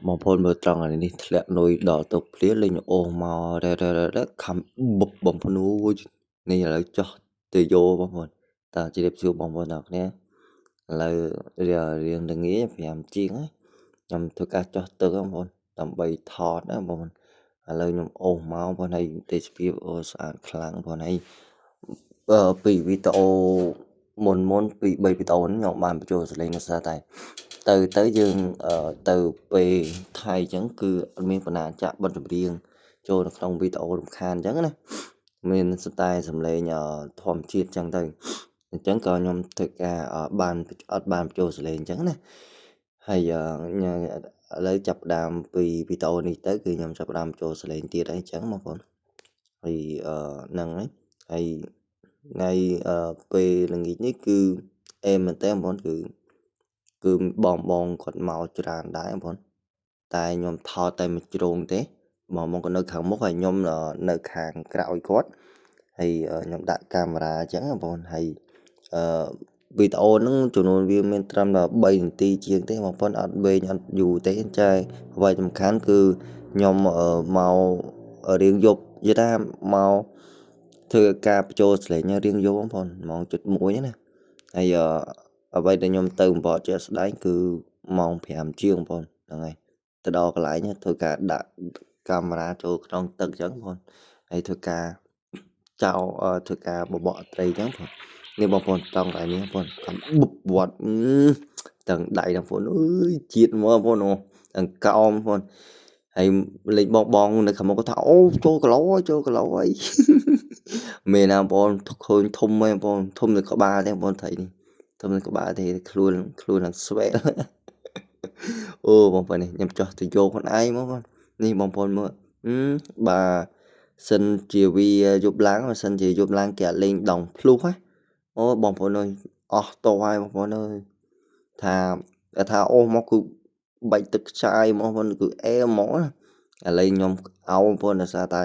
បងប្អូនមើលត្រង់អានេះធ្លាក់នុយដល់ទឹកភ្លាលេងអូសមករ៉ែរ៉ែរ៉ែខំបុបបំភ្នួយនេះឥឡូវចោះទៅយកបងប្អូនតើជម្រាបសួរបងប្អូនទាំងគ្នាឥឡូវរៀងល្ងា5ជាងខ្ញុំធ្វើការចោះទឹកបងប្អូនដើម្បីថតណាបងប្អូនឥឡូវខ្ញុំអូសមកបងប្អូនហើយទេសភាពអូស្អាតខ្លាំងបងប្អូនហើយពីវីដេអូមុនមុនពី3វីដេអូខ្ញុំបានបញ្ចូលសលេងនៅសារតែទៅទៅយើងទៅពេលថៃអញ្ចឹងគឺអត់មានបណ្ណាចាក់បទចម្រៀងចូលនៅក្នុងវីដេអូរំខានអញ្ចឹងណាមានសតែសំឡេងធម្មជាតិអញ្ចឹងទៅអញ្ចឹងក៏ខ្ញុំធ្វើការបានអត់បានបញ្ចូលសលេងអញ្ចឹងណាហើយឥឡូវចាប់ផ្ដើមពីវីដេអូនេះទៅគឺខ្ញុំចាប់ផ្ដើមចូលសលេងទៀតហើយអញ្ចឹងបងប្អូនហើយហ្នឹងហើយហើយថ្ងៃពេលល្ងាចនេះគឺអេមែនតើបងប្អូនគឺគឺបងបងគាត់មកច្រើនដែរបងប្អូនតែខ្ញុំថតតែមួយជ្រុងទេបងបងគាត់នៅខាងមុខហើយខ្ញុំនៅខាងក្រោយគាត់ហើយខ្ញុំដាក់កាមេរ៉ាអញ្ចឹងបងប្អូនហើយអឺវីដេអូហ្នឹងចំនួនវាមានត្រឹមតែ3នាទីជាងទេបងប្អូនអត់វែងអត់យូរទេចាអ្វីសំខាន់គឺខ្ញុំមករៀងយប់និយាយថាមកធ្វើការបញ្ចូលសលេងរៀងយប់បងប្អូនម៉ោង7:30ណាហើយអ្វីដែលខ្ញុំទៅអំបជាក់ស្ដែងគឺម៉ោង5ជាងបងប្អូនហ្នឹងហើយទៅដល់កន្លែងធ្វើការដាក់កាមេរ៉ាចូលក្នុងទឹកអញ្ចឹងបងប្អូនហើយធ្វើការចោលធ្វើការបបកត្រីអញ្ចឹងបងនេះបងប្អូនតង់កន្លែងនេះបងប្អូនកំបុបវត្តទាំងដៃបងប្អូនអើយជាតិមកបងប្អូនទាំងកោមបងប្អូនហើយលេខបងបងនៅខាងមុខគាត់ថាអូចូលគីឡូចូលគីឡូអីមែនណាបងប្អូនឃើញធំហ្នឹងបងប្អូនធំនៅក្បាលទេបងប្អូនត្រីនេះធំនៅក្បាលទេខ្លួនខ្លួននឹងស្វែលអូបងប្អូននេះខ្ញុំចោះទៅយកខ្លួនឯងមកបងនេះបងប្អូនមើលបើសិនជាវាយប់ឡើងបើសិនជាយប់ឡើងគេអត់លេងដងភ្លុះណាអូបងប្អូនអើយអស់តហើយបងប្អូនអើយថាថាអូមកគឺបាច់ទឹកខ្ចាយមកបងប្អូនគឺអេហ្មងណាឥឡូវខ្ញុំអោបងប្អូនដោយសារតែ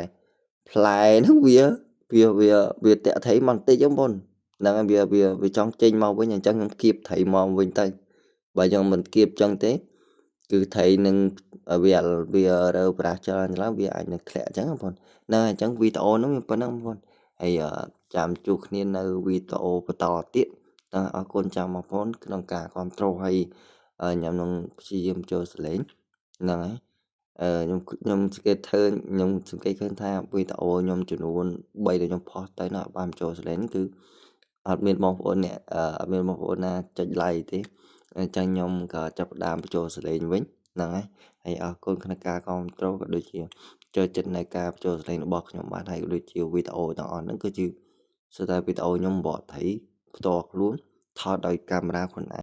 ផ្លែហ្នឹងវាវាវាវាតាក់ត្រីមកបន្តិចហ្នឹងបងហ្នឹងហើយវាវាវាចង់ចេញមកវិញអញ្ចឹងខ្ញុំគៀបត្រីមកវិញទៅបើយើងមិនគៀបចឹងទេគឺត្រីនឹងវាវារើប្រាស់ច្រើនឡើងវាអាចនឹងធ្លាក់អញ្ចឹងបងប្អូនហ្នឹងហើយអញ្ចឹងវីដេអូហ្នឹងវាប៉ុណ្ណឹងបងប្អូនហើយចាំជួបគ្នានៅវីដេអូបន្តទៀតអរគុណចាំបងប្អូនក្នុងការគ្រប់គ្រងហើយខ្ញុំនឹងព្យាយាមចូលសលេងហ្នឹងហើយខ្ញុំខ្ញុំសង្កេតឃើញខ្ញុំសង្កេតឃើញថាវីដេអូខ្ញុំចំនួន3ដែលខ្ញុំផុសទៅនោះបានចូលសលេងគឺអត់មានបងប្អូនអ្នកអត់មានបងប្អូនណាចុច like ទេអញ្ចឹងខ្ញុំក៏ចាប់ផ្ដើមបញ្ចូលសលេងវិញហ្នឹងហើយហើយអរគុណក្នុងការគ្រប់គ្រងក៏ដូចជាចូលចិត្តในការបញ្ចូលសលេងរបស់ខ្ញុំបាទហើយក៏ដូចជាវីដេអូទាំងអស់ហ្នឹងគឺជាសុទ្ធតែវីដេអូខ្ញុំបកត្រីផ្ទាល់ខ្លួនថតដោយកាមេរ៉ាខ្លួនឯង។